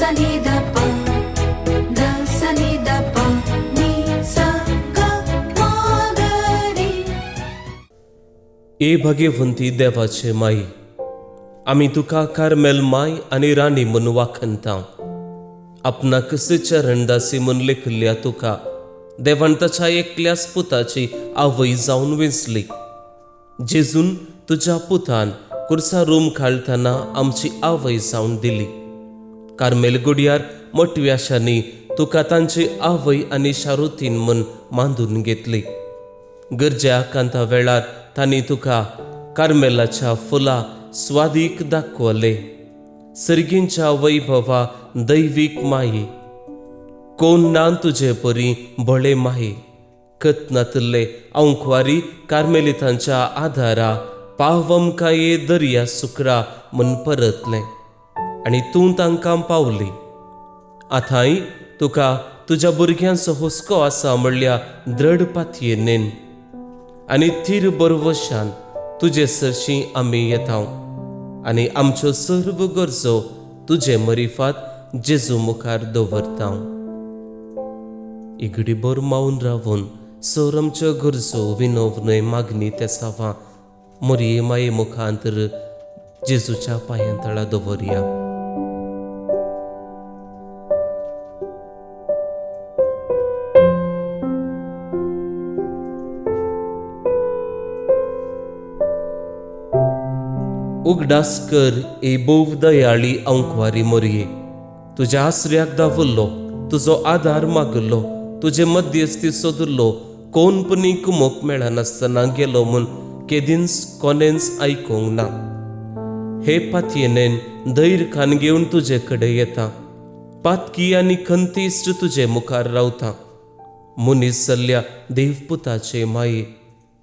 सा नी the P the सा नी the प नी सा ग म ग रे. ए भाग्यवंती देवाचे माई, आमी तुका कार्मेल माय आनी राणी म्हूण वाखणता. आपणाक चरणदासी म्हूण लेखिल्ल्या तुका देवान ताच्या एकल्याच पुताची आवय जावन वेंचली. जेजून तुज्या पुतान कुर्सा रूम खालतना आमची आवय जावन दिली. कार्मेल गुडयार मोटव्याशांनी तुका तांची आवय आनी शारुतीन म्हूण मांदून घेतली. गरजे आकांता वेळार तांणी तुका कार्मेलाच्या फुलां स्वादीक दाखवले. सर्गींच्या वैभवा दैवीक माई, कोण ना तुजे परी भोळे माई. कतनातले अंकवारी कार्मेलितांच्या आधारा पावम काये दर्या सुकरा म्हूण परतलें आनी तूं तांकां पावली. आतांय तुका तुज्या भुरग्यांचो हुस्को आसा म्हणल्या द्रढ पातयेनेन आनी थीर बरवशान तुजे सरशीं आमी येता आनी आमच्यो सर्व गरजो तुजे मरिफात जेजू मुखार दवरता. इगडीभर मावन रावून सर आमच्यो गरजो विनोव न्हय मागणी तेसावां मोरये माये मुखांतर जेजूच्या पांयांतळा दवरया. उगडास कर ए भोव दयाळी अंकवारी मोरये, तुज्या आसऱ्याक दावल्लो, तुजो आदार मागल्लो, तुजे मध्यस्थी सोदलो, कोण पुणी कुमोक मेळनासतना गेलो म्हूण केदींच कोणेंच आयकूंक ना. हे पातयेनेन धैर्य खान घेवन तुजे कडेन येता, पातकी आनी खंतीश्ट तुजे मुखार रावता. मनीस जाल्ल्या देवपुताचे माये,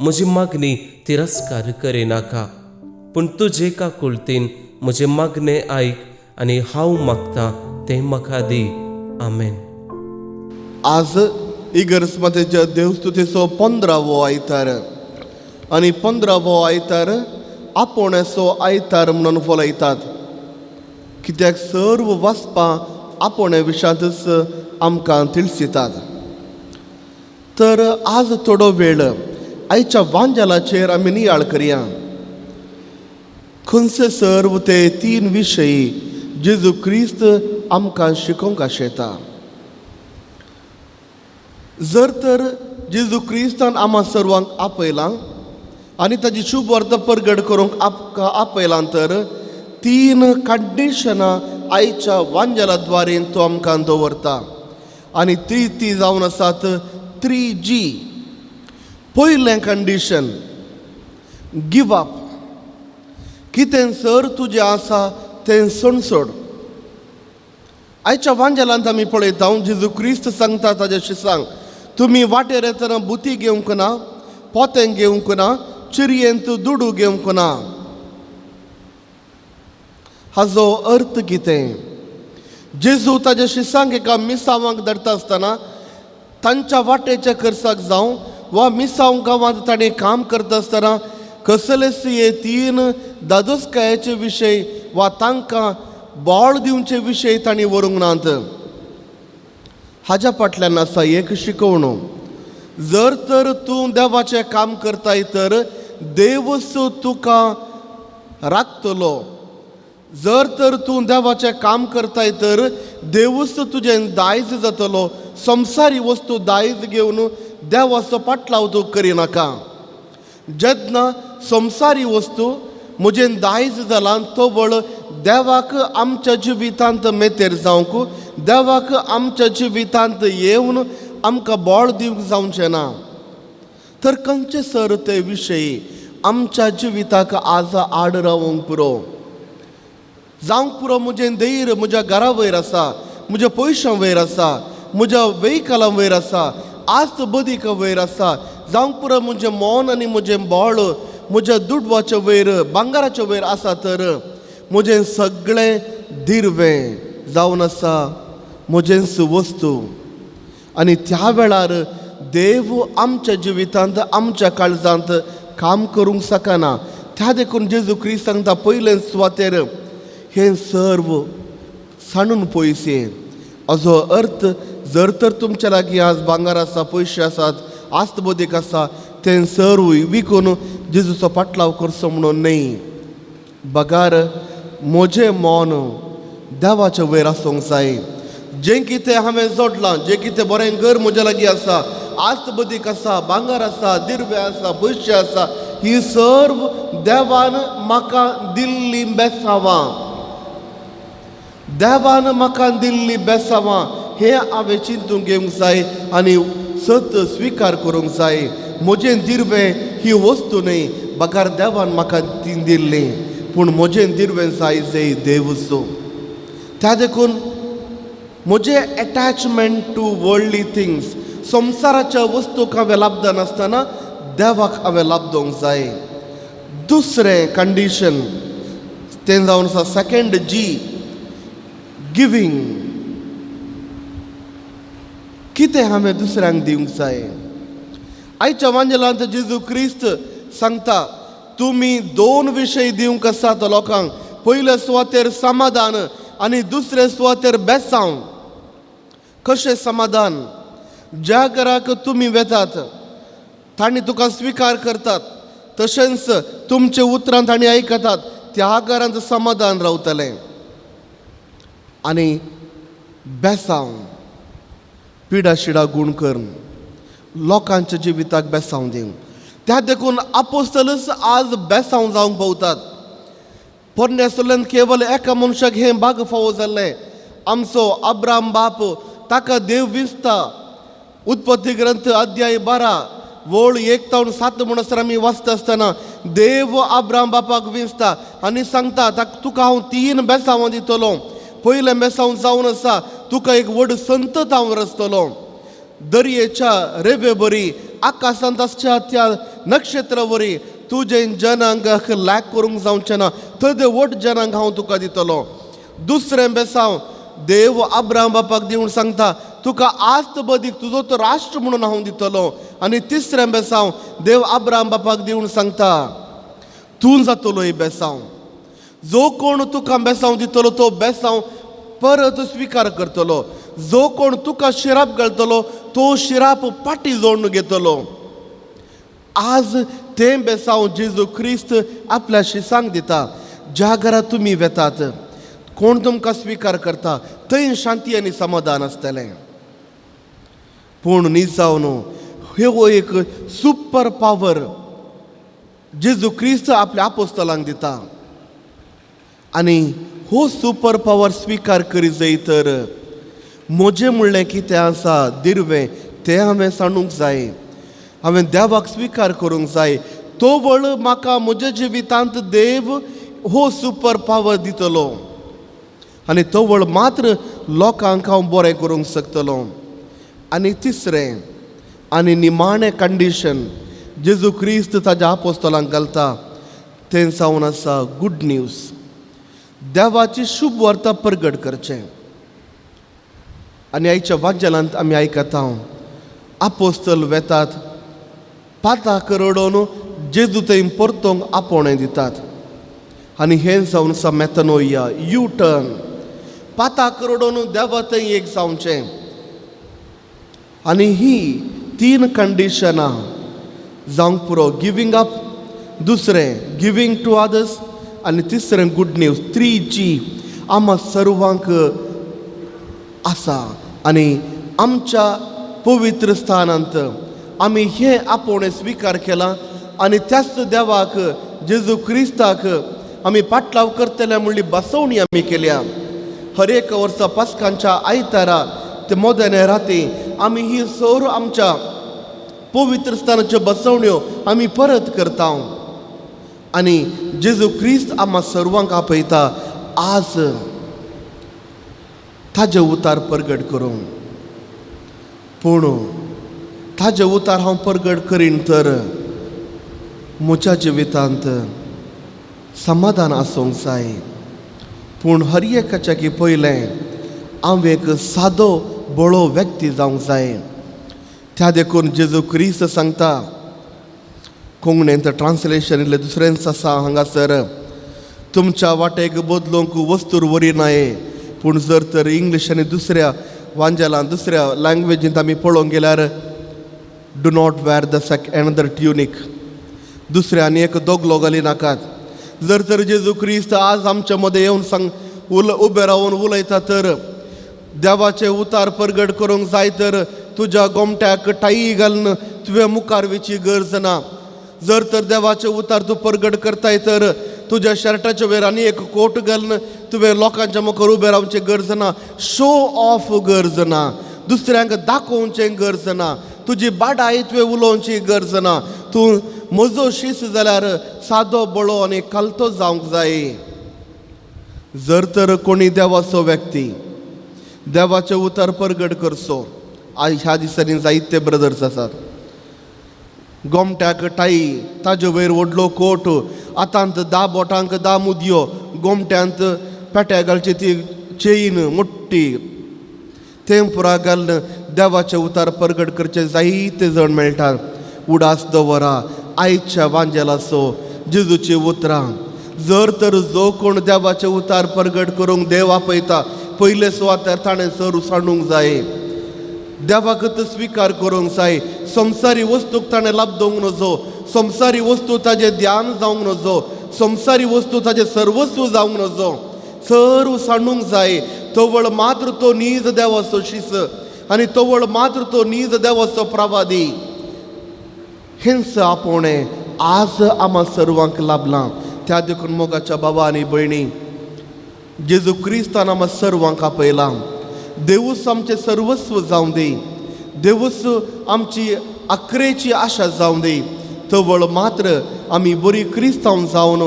म्हजी मागणी तिरस्कार करिनाका, पूण तुजे काकुळतीन म्हजें मागणें आयक आनी हांव मागता तें म्हाका दी. आमेन. आज इगर्ज मातेच्या देवस्तुतीचो 15वो आयतार आनी 15वो आयतार आपोवण्याचो आयतार म्हणून फलयतात, कित्याक सर्व वाचपां आपोवण्या विशांतच आमकां तिळसितात. तर आज थोडो वेळ आयच्या वांजालाचेर आमी नियाळ करया. खंयचे सर्व ते 3 विशयी जेजू क्रिस्त आमकां शिकोवंक आशेता. जर तर जेजू क्रिस्तान आमा सर्वांक आपयलां आनी ताजी शुभ वार्ता परगट करूंक आपयलां तर 3 कंडिशनां आयच्या वांजेला द्वारेन तो आमकां दवरता आनी ती ती जावन आसात 3G. पयलें कंडिशन गिव अप. कितें सर तुजें आसा तें सोणसोड. आयच्या वांजेलांत आमी पळयता जेजू क्रिस्त सांगता ताज्याशी सांग, तुमी वाटेर येतना बुती घेवंक ना, पोतें घेवंक ना, चिरयेंत दुडू घेवंक ना. हाजो अर्थ कितें? जेजू ताज्या शिसांक एका मिसांवांक धाडटा आसतना तांच्या वाटेच्या खर्चाक जावं वा मिसांव गांवांत ताणें काम करता आसतना कसलेच हे 3 दादोसकायेचे विशय वा तांकां बोळ दिवचे विशय तांणी व्हरूंक नात. हाज्या फाटल्यान आसा एक शिकवणो. जर तर तूं देवाचें काम करताय तर देवच तुका राखतलो. जर तर तूं देवाचें काम करताय तर देवच तुजें दायज जातलो. संवसारी वस्तू दायज घेवन देवाचो पाटलाव तूं करिनाका. जेन्ना संवसारी वस्तू म्हजें दायज जालां तवळ देवाक आमच्या जिवितांत मेतेर जावंक, देवाक आमच्या जिवितांत येवन आमकां बळ दिवंक जावचें ना. तर खंयचे सर ते विशयी आमच्या जिविताक आज आड रावंक पुरो जावंक पुरो. म्हजें धैर्य म्हज्या घरा वयर आसा, म्हज्या पयशां वयर आसा, म्हज्या वेहिकलां वयर आसा, आज बदीका वयर आसा. जावंक पुरो म्हजें मन आनी म्हजें बळ म्हज्या दुडवाच्या वयर, भांगराच्या वयर आसा. तर म्हजें सगळें दिरवें जावन आसा म्हजेंच वस्तू. आनी त्या वेळार देव आमच्या जिवितांत आमच्या काळजांत काम करूंक शकना. त्या देखून जेजू क्रिस्त सांगता पयले सुवातेर हें सर्व सांडून पयशे. हाजो अर्थ जर तर तुमच्या लागीं आज भांगर आसा, पयशे आसात, आस्त बदीक आसा, तें सर्व विकून जेजूचो पाटलाव करचो म्हणून न्हय, बगार म्हजें मन देवाच्या वयर आसूंक जाय. जें कितें हांवें जोडलां, जें कितें बरें घर म्हज्या लागीं आसा, आस्त बदीक आसा, भांगर आसा, दिर्वे आसा, पयशे आसा, ही सर्व देवान म्हाका दिल्ली बेसांवां, देवान म्हाका दिल्ली बेसांवां हें हांवें चिंतूंक घेवंक जाय आनी सत स्विकार करूंक जाय. म्हजें दिर्वें ही वस्तू न्हय, बगार देवान म्हाका ती दिल्ली, पूण म्हजें दिर्वें जाय जय देवचो. त्या देखून म्हजें एटॅचमेंट टू वर्ल्डली थिंग्स, संवसाराच्या वस्तूक हांवें लाबदनासतना देवाक हांवें लाबदोवंक जाय. दुसरें कंडीशन तें जावन आसा सेकेंड जी, गिवींग. कितें हांवें दुसऱ्यांक दिवंक जाय. आयच्या वांजेलांत जेजू क्रिस्त सांगता, तुमी दोन विशय दिवंक आसात लोकांक, पयले सुवातेर समाधान आनी दुसरे सुवातेर बेसांव. कशें समाधान? ज्या घराक तुमी वेतात तांणी तुका स्विकार करतात, तशेंच तुमचे उतरां तांणी आयकतात, त्या घरांत समाधान रावतलें. आनी बेसांव, पिडा शिडा गूण करून लोकांच्या जिविताक बेसांव दिवंक. त्या देखून आपोस्तलच आज बेसांव जावंक भोवतात. पोरण्या सोल्ल्यान केवल एका मनशाक हें भाग फावो जाल्लें, आमचो अब्राम बाप, ताका देव विसता. उत्पत्ती ग्रंथ अध्याय 12 वळ 1 तावन 7 म्हणसर आमी वाचता आसतना देव अब्राम बापाक विंचता आनी सांगता, तुका हांव 3 बेसांवां दितलो. पयलें बेसांव जावन आसा, तुका एक व्हड संतत हांव रचतलो, दर्येच्या रेवे बरी, आकाशांत आसच्या त्या नक्षत्र वरी तुजें जनांगाक लॅक करूंक जावचें ना, तेदे व्हड जनांग हांव तुका दितलो. दुसरें बेसांव देव अब्राम बापाक दिवन सांगता, तुका आस्त बदीक तुजो तो राष्ट्र म्हणून हांव दितलो. आनी तिसरें बेसांव देव अब्राम बापाक दिवन सांगता, तूं जातलो ही बेसांव, जो कोण तुका बेसांव दितलो तो बेसांव परत स्विकार करतलो, जो कोण तुका शिराप घालतलो तो शिराप पाटी जोडून घेतलो. आज तें बेसांव जेजू क्रिस्त आपल्याशी सांग दिता, ज्या घरा तुमी वेतात कोण तुमकां स्विकार करता थंय शांती आनी समाधान आसतलें. पूण न्ही जावन हो एक सुपर पावर जेजू क्रिस्त आपल्या आपोस्तलांक दिता आनी हो सुपर पावर स्विकार करी जाय तर म्हजें म्हणलें कितें आसा दिर्वें तें हांवें सांडूंक जाय, हांवें देवाक स्विकार करूंक जाय. तो वळ म्हाका म्हज्या जिवितांत देव हो सुपर पावर दितलो आनी तो वळ मात्र लोकांक हांव बरें करूंक शकतलो. आनी तिसरें आनी निमाणें कंडीशन जेजू क्रिस्त ताज्या आपोस्तलांक घालता तें जावन आसा गूड न्यूज, देवाची शुभ वार्ता परगट करचें. आनी आयच्या वाज्यालांत आमी आयकता आपोस्तल वेतात पाता करडोन जेजू थंय परतोंक आपोवणें दितात आनी हें जावन आसा मेथनोया, यू टर्न. पाता करडोन देवा थंय एक जावचें. आनी ही 3 कंडिशनां जावंक पुरो, गिवींग अप, दुसरें गिवींग टू अदर्स आनी तिसरें गूड न्यूज. 3G आमा सर्वांक आसा आनी आमच्या पवित्र स्थानांत आमी हें आपोवणें स्विकार केलां आनी त्याच देवाक जेजू क्रिस्ताक आमी पाटलाव करतले म्हणली बसवणी आमी केल्या. हर एक वर्सा पास्कांच्या आयतारा ते मोदने राती आमी ही सर आमच्या पवित्र स्थानाच्यो बसवण्यो आमी परत करता आनी जेजू क्रिस्त आमा सर्वांक आपयता आज ताजे उतार परगट करूंक. पूण ताजे उतार हांव परगट करीन तर म्हज्या जिवितांत समाधान आसूंक जाय. पूण हर एकाच्या की पयलें हांव एक सादो बळो व्यक्ती जावंक जाय. त्या देखून जेजू क्रिस्त सांगता, कोंकणींत ट्रान्सलेशन इल्लें दुसरेंच आसा हांगासर, तुमच्या वाटेक बदलूंक वस्तूर वरी नाये, पूण जर तर इंग्लीश आनी दुसऱ्या वांजेलान दुसऱ्या लँग्वेजींत आमी पळोवंक गेल्यार do not wear the another tunic, दुसऱ्या आनी एक दोगलो घाली नाकात. जर तर जेजू क्रिस्त आज आमच्या मदें येवन सांग उबे रावन उलयता तर देवाचें उतार परगट करूंक जाय तर तुज्या गोमट्याक टाई घालून तुवें मुखार वयची गरज ना. जर तर देवाचें उतार तूं परगट करताय तर तुज्या शर्टाच्या वयर आनी एक कोट घालून तुवें लोकांच्या मुखार उबें रावचें गरज ना. शो ऑफ गरज ना, दुसऱ्यांक दाखोवचें गरज ना, तुजी बाडाय तुवें उलोवची गरज ना. तूं म्हजो शीस जाल्यार सादो बळो आनी खालतो जावंक जाय. जर तर कोणी देवाचो व्यक्ती देवाचें उतर परगट करचो, आयज ह्या दिसांनी जायते ब्रदर्स आसात, गोमट्याक टाई, ताजे वयर व्हडलो कोट, हातांत 10 बोटांक 10 मुदयो, गोमट्यांत पेट्या घालची ती चेन मोठी, तें पुरा घालून देवाचें उतार परगट करचे जायते जण मेळटात. उडास दवरा आयच्या वांजेलाचो जेजूची उतरां. जर तर जो कोण देवाचें उतार परगट करूंक देव आपयता पयले सुवातेर ताणें सर सांडूंक जाय, देवाकच स्विकार करूंक जाय. संवसारी वस्तूक ताणें लाबदोवंक नजो, संवसारी वस्तू ताजें ध्यान जावंक नजो, संवसारी वस्तू ताजें सर्वस्व जावंक नजो, सर्व सांडूंक जाय. तवळ मात्र तो नीज देवाचो शीस आनी तवळ मात्र तो नीज देवाचो प्रवादी. हेंच आपोवणें आज आमा सर्वांक लाभलां. त्या देखून मोगाच्या बाबा आनी भयणी, जेजू क्रिस्तान आमा सर्वांक आपयलां. देवूच आमचें सर्वस्व जावं दी, देवूच आमची आकरेची आशा जावं दी. तवळ मात्र आमी बरी क्रिस्तांव जावन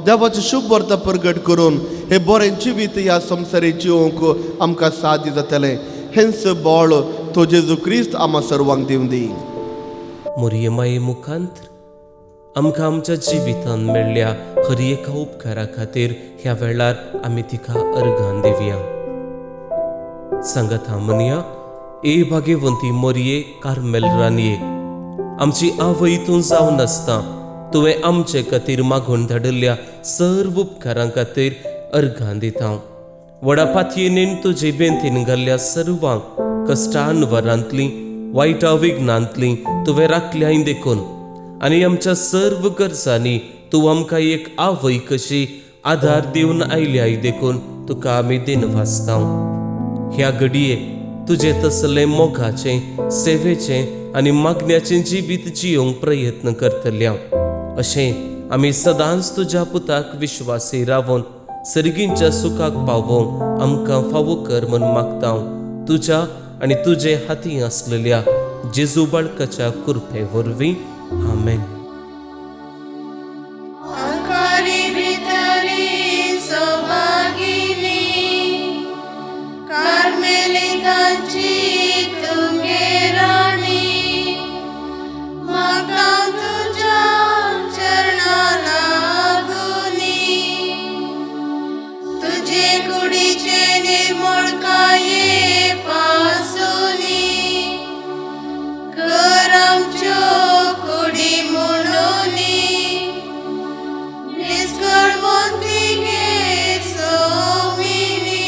देवाचें शुभ वार्ता परगट करून हे बरें जिवीत ह्या संवसारी जिवंक आमकां साध्य जातलें. हेंच बळ तो जेजू क्रिस्त आमा सर्वांक दिवं दी. मोरये माये मुखांत आमकां आमच्या जिवितांत मेळ्ळ्या हर एका उपकारा खातीर ह्या वेळार आमी तिका अर्घान दिवया. सांगता म्हणया, ए भाग्यवंती मोरये कार्मेल रानये, आमची आवय तूं जावन आसता तुवें आमचे खातीर मागून धाडिल्ल्या सर्व उपकारां खातीर अर्घान दिता. व्हडा पातयेन तुजे बेंतीन घाल्ल्या सर्वांक कश्टान वरांतली वायटा विघ्नांतली तुवें राखल्याय देखून आनी आमच्या सर्व गरजांनी तूं आमकां एक आवय कशी आदार दिवन आयल्याय देखून तुका आमी दिनवासता. ह्या घडये तुजें तसलें मोगाचें, सेवेचें आनी मागण्याचें जिवीत जियोवंक प्रयत्न करतल्या अशें आमी सदांच तुज्या पुताक विश्वासी रावन सर्गींच्या सुखाक पावोवंक आमकां फावो कर म्हूण मागता. तुज्या आनी तुजे हाती आसलेल्या जेजू बाळकाच्या कृपे वरवीं, आमेन. आंकारी भितरी सौभागिनी कार्मेलितांची तुगे राणी, म्हाका तुज्या चरणा लागुनी, तुजे कुडीचे निर्मळकाये पासुनी, कर आमच्यो कुडी म्हणुनी निस्कळवंती गे सोमिनी,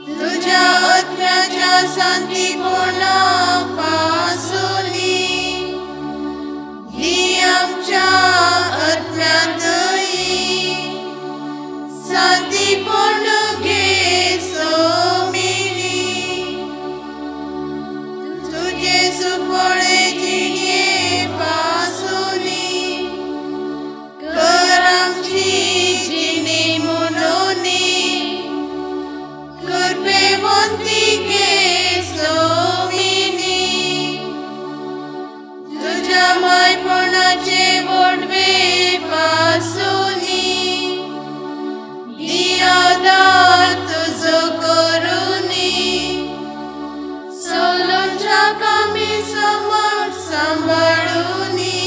तुज्या आत्म्याच्या शांतीपणा पासुनी, दी आमच्या आत्म्यांतय शांतीपण गे सोमिनी, तुजे सुफळे जिणे पासुनी, कर आमची जिणी म्हणुनी कृपेवंती गे सोमिनी, तुज्या मायपणाचे वडवे पासुनी, दी आदार तुजो करुनी, सोलोच्या कामी समज सांबाळुनी,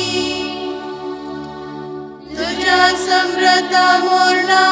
तुज्या समृद्धा मोरणा.